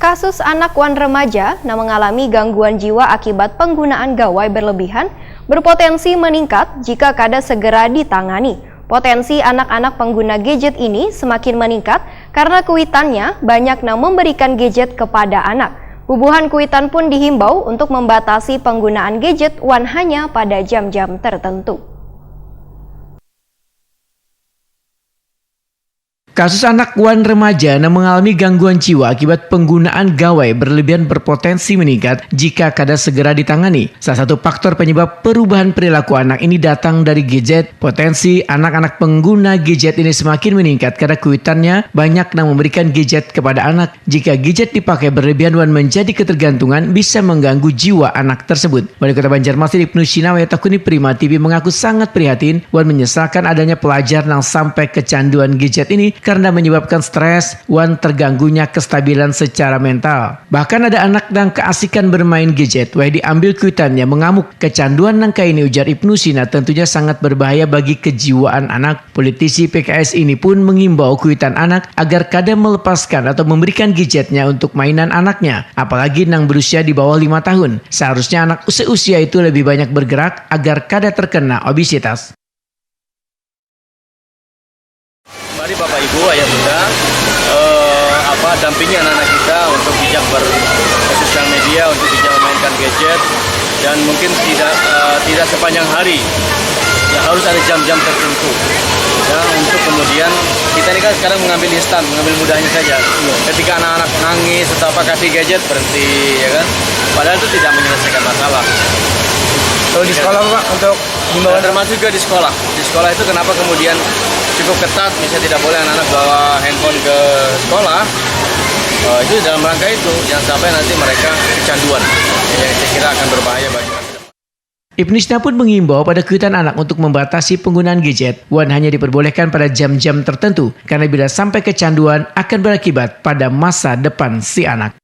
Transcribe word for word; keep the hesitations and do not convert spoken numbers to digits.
Kasus anak wan remaja nang mengalami gangguan jiwa akibat penggunaan gawai berlebihan berpotensi meningkat jika kada segera ditangani. Potensi anak-anak pengguna gadget ini semakin meningkat karena kuitannya banyak nang memberikan gadget kepada anak. Bubuhan kuitan pun dihimbau untuk membatasi penggunaan gadget wan hanya pada jam-jam tertentu. Kasus anak wan remaja nang mengalami gangguan jiwa akibat penggunaan gawai berlebihan berpotensi meningkat jika kada segera ditangani. Salah satu faktor penyebab perubahan perilaku anak ini datang dari gadget. Potensi anak-anak pengguna gadget ini semakin meningkat karena kuitannya banyak nang memberikan gadget kepada anak. Jika gadget dipakai berlebihan wan menjadi ketergantungan, bisa mengganggu jiwa anak tersebut. Wali Kota Banjarmasin Ibnu Sina wayah takuni Prima T V mengaku sangat prihatin wan menyesalkan adanya pelajar nang sampai kecanduan gadget ini karena menyebabkan stres wan terganggunya kestabilan secara mental. Bahkan ada anak nang keasikan bermain gadget, wayah diambil kuitannya mengamuk. Kecanduan nang kaini, ujar Ibnu Sina, tentunya sangat berbahaya bagi kejiwaan anak. Politisi P K S ini pun mengimbau kuitan anak agar kada melepaskan atau memberikan gadgetnya untuk mainan anaknya, apalagi nang berusia di bawah lima tahun. Seharusnya anak seusia itu lebih banyak bergerak agar kada terkena obesitas. Mari Bapak Ibu, Ayah Bunda, eh, apa dampingi anak-anak kita untuk bijak ber sosial media, untuk bijak memainkan gadget, dan mungkin tidak uh, tidak sepanjang hari, ya harus ada jam-jam tertentu, ya, untuk kemudian kita ini kan sekarang mengambil instan, mengambil mudahnya saja. Ketika anak-anak nangis atau apa, kasih gadget, berhenti, ya kan, padahal itu tidak menyelesaikan masalah. Kalau di sekolah Pak, untuk himbauan? Nah, termasuk juga di sekolah. Di sekolah itu kenapa kemudian cukup ketat, misalnya tidak boleh anak-anak bawa handphone ke sekolah, uh, itu dalam rangka itu, jangan sampai nanti mereka kecanduan, yang saya kira akan berbahaya bagi masa depan. Ibnu Sina pun mengimbau pada kuitan anak untuk membatasi penggunaan gadget, wan hanya diperbolehkan pada jam-jam tertentu, karena bila sampai kecanduan akan berakibat pada masa depan si anak.